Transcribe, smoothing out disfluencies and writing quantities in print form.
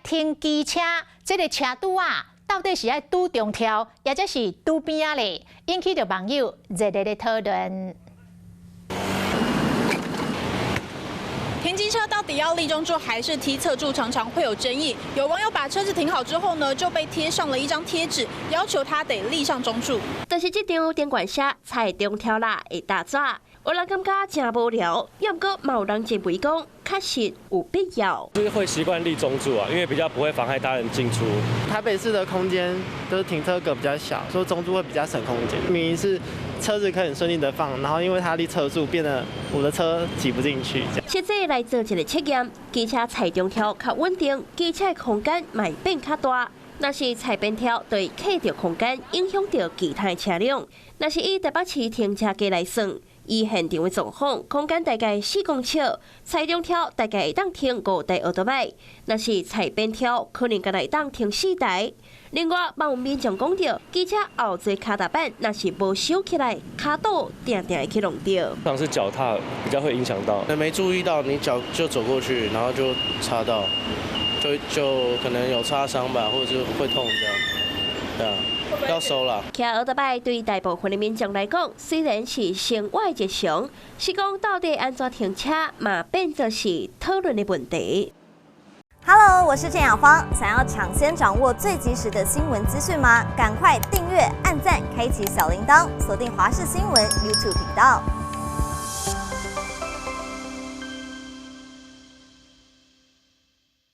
停機車，這个車拄仔到底是愛拄中柱，抑者是拄邊仔咧？引起著網友熱烈的討論。停機車到底要立中柱還是踢側柱，常常會有爭議。有網友把車子停好之後呢，就被貼上了一張貼紙，要求他得立上中柱。就是這張頂懸寫踩中柱啦，會打紙，有人感覺誠無聊，猶毋過嘛有人認為講確實有必要。就是會習慣立中柱啊，因為比較不會妨礙他人進出。台北市的空間都是停車格比較小，所以中柱會比較省空間。明明是車子可以很順利的放，然後因為它立側柱，變得我的車擠不進去。實際來做一个測驗，機車踩中柱較穩定，機車的空間嘛會變較大。若是踩邊柱，就會卡著空間，影響著其他的車輛。若是以台北市停車格來算，以現場的狀況，空間大概4公尺，踩中柱大概會當停五台歐多擺。若是踩邊柱，可能干焦會當停四台。另外，嘛有民眾講著，機車後座跤踏板若是無收起來，跤肚定定會去弄著。通常是腳踏比較會影響到，沒注意到你腳就走過去，然後就擦到，就可能有擦傷吧，或者是會痛這樣，對啊，要收啦。騎歐多擺對大部分的民眾來講，雖然是生活日常，是講到底按怎停車，嘛變做是討論的問題。 Hello，我是鄭雅芳。想要搶先掌握最及時的新聞資訊嗎？趕快訂閱、按讚、開啟小鈴鐺，鎖定華視新聞 YouTube 頻道。